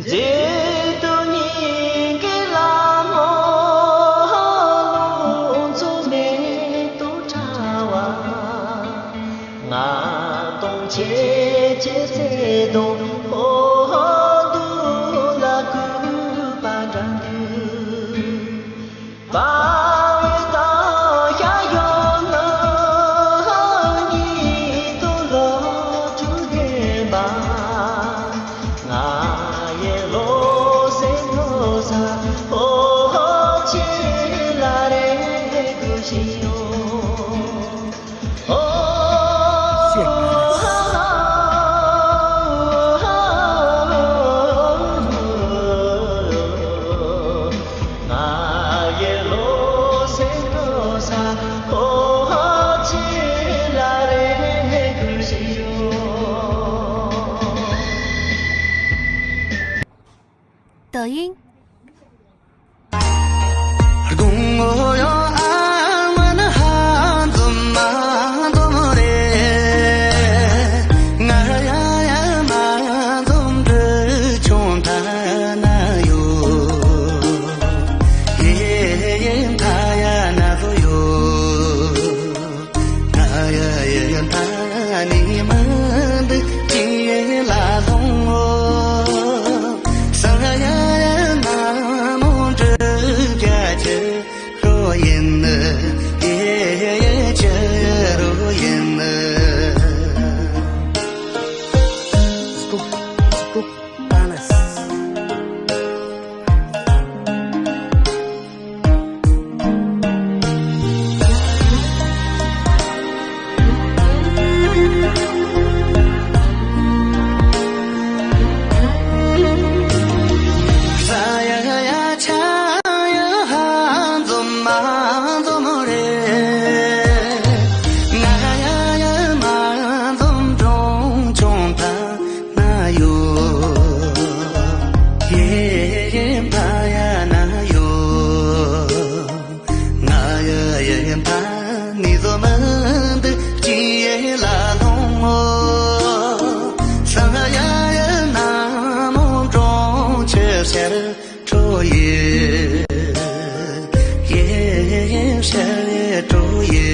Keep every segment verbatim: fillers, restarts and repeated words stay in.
རྗེ་བདུད་སྙིང་གི་ལྷ་མོ་ལོངས་སྤྱོད་མེ་ཏོག་ཕྲ་བ། ང་དང་ཁྱེད་ཀྱི་བརྩེ་དུང་འོ་འདུ་ལ་གུས་པ་འདྲ་འདུག抖音。ན་ཡོད། ཡེ་ཡེ་ཕ་ཡ་ན་ཡོད། ང་ཡ་ཡེ་ཕ་ནི་ཟོ་མ་འདི་ཅི་ཡེ་ལ་ལོང་ངོ་། ས་ཡ་ཡ་ན་མོ་གྲོང་ཁྱེར་ཤར། ཁྲོ་ཡེ། ཡེ་ཤ་ཡེ་ཁྲོ་ཡེ།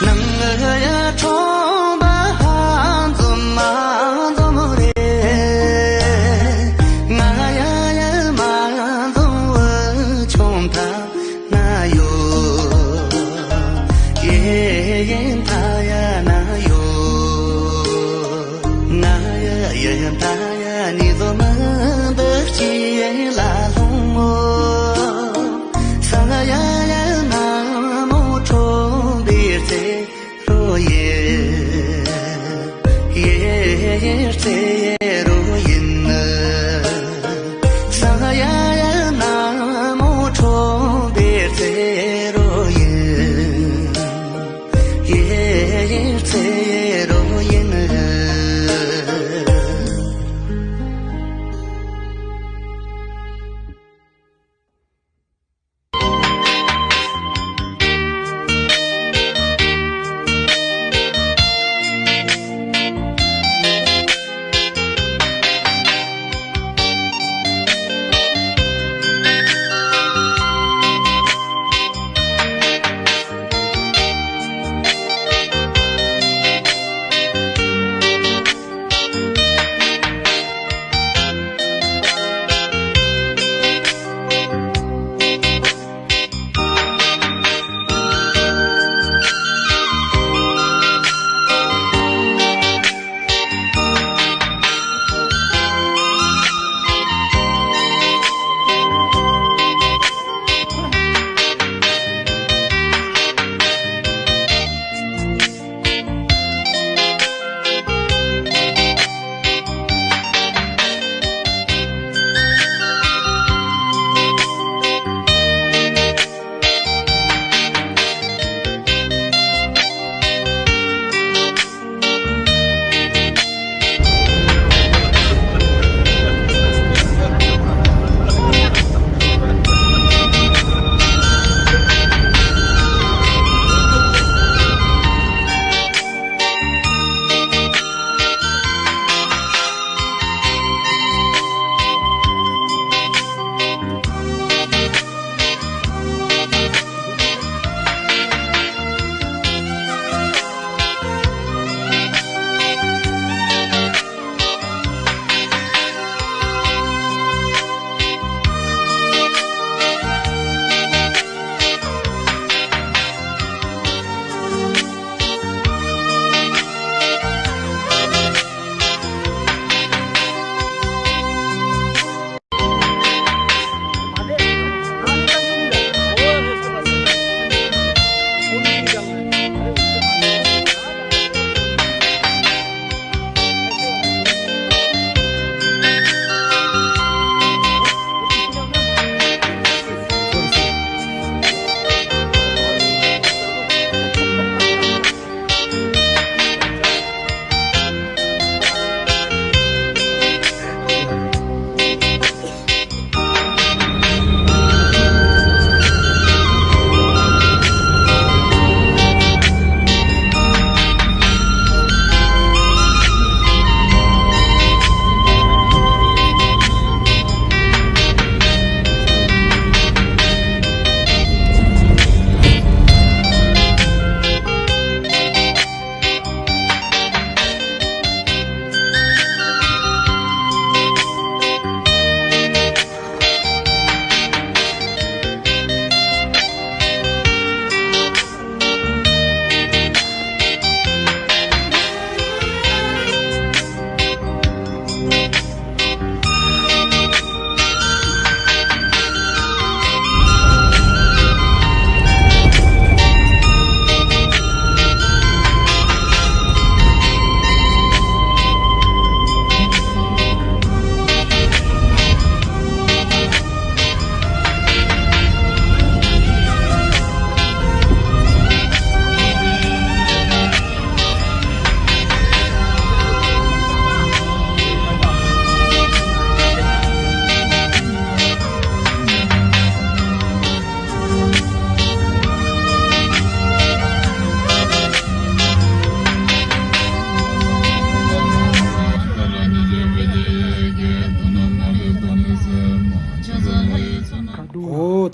ནང་ཡ་ཁྲོམ་པ་འཛོམས་མ་འཛོམས་རེད། ང་ཡ་ཡ་མ་འཛོམས་བུ་ཆུང་ཐ་ན་ཡོད། ཡེ་ཡེ་ཐ་ཡ་ན་ཡོད། ང་ཡ་ཡ་ཐ་ཡ་ནི་ཟོ་མ་འདི་ཅི་ཡེ་ལ་ལོང་ངོ་། ས་ཡ་ཡ་ན་མོ་ཁྲོམ་པའི་རྩེ་རོ་ཡེ། ཡེ་རྩེ་རོ་ཡིན། ས་ཡ་ཡ་ན་མོ་ཁྲོམ་པའི་རྩེ་རོ་ཡིན། ཡེ་ཚེ་རོ་ཡིན།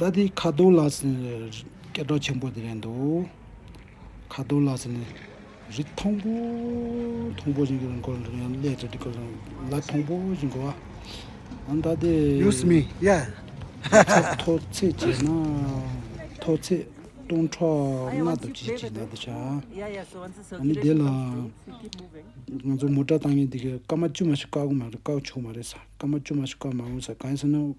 ད་དེ་ཁ་རྡོ་ལ་ཟེར་ནས་སྐད་གྲགས་ཆེན་པོ་དེ་རེད་འདུག་ཁ་རྡོ་ལ་ཟེར་ནས་རི་མཐོན་པོ་མཐོན་པོ་ཞིག་གི་མགོ་ལ་ཡང་སླེབས་ཏེ་འགྲིག་གི་རེད། ལ་མཐོན་པོ་ཞིག་གོ་ཨ་ད་དེ་ཡུས་མི་ཡ། མཐོ་ཚད་བྱས་ན་མཐོ་ཚད་སྟོང་ཕྲག་ལྔ་དང་ཅི་ཅི་ན་དེ་ཆ། ཨ་ནི་དེ་ལ་ང་ཚོ་མོ་ཊ་བཏང་མཁན་དེ་གི་སྐར་མ་བཅུ་མ་ཞིག་བཀག་གི་མ་རེད། བཀག་ཆོག་མ་རེད་ས། སྐར་མ་བཅུ་མ་ཞིག་བཀག་མ་འོང་ས། གང་ཡིན་ཟེར་ན།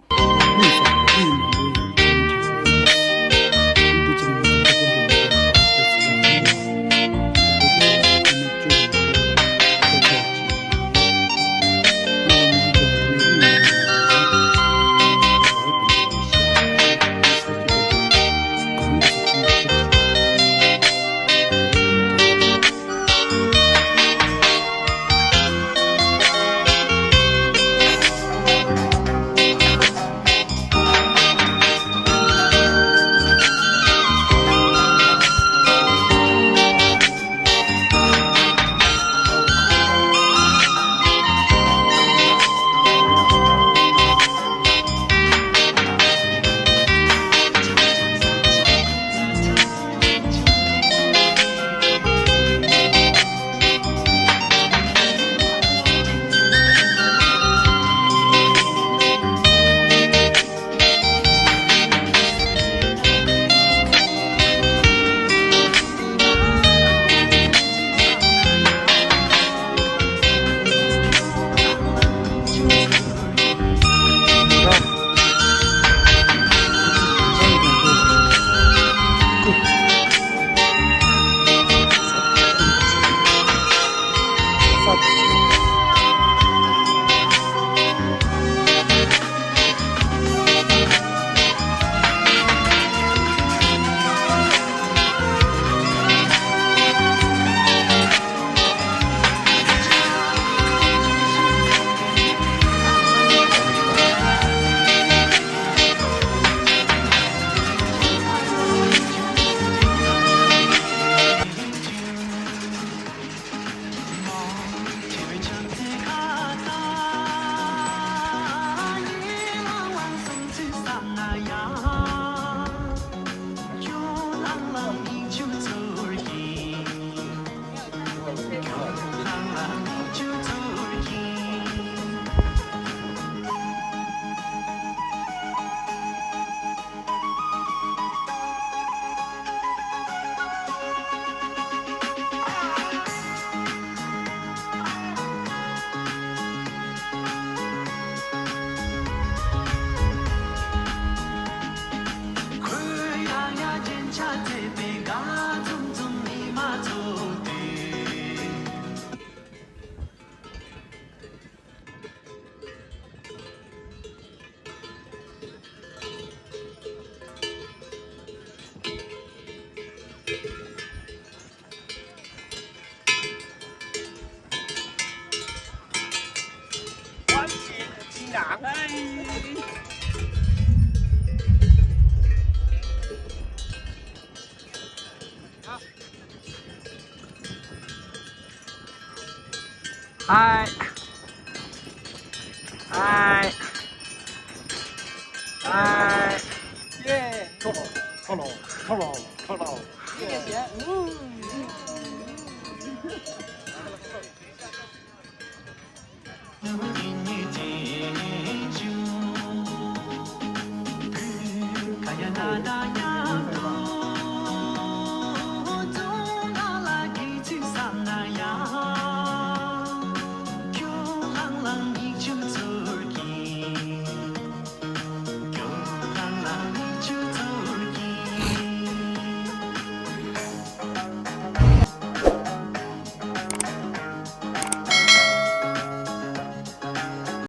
Hi. Hi. Hi. Yeah. Hello. Hello. Hello. Hello. Hello.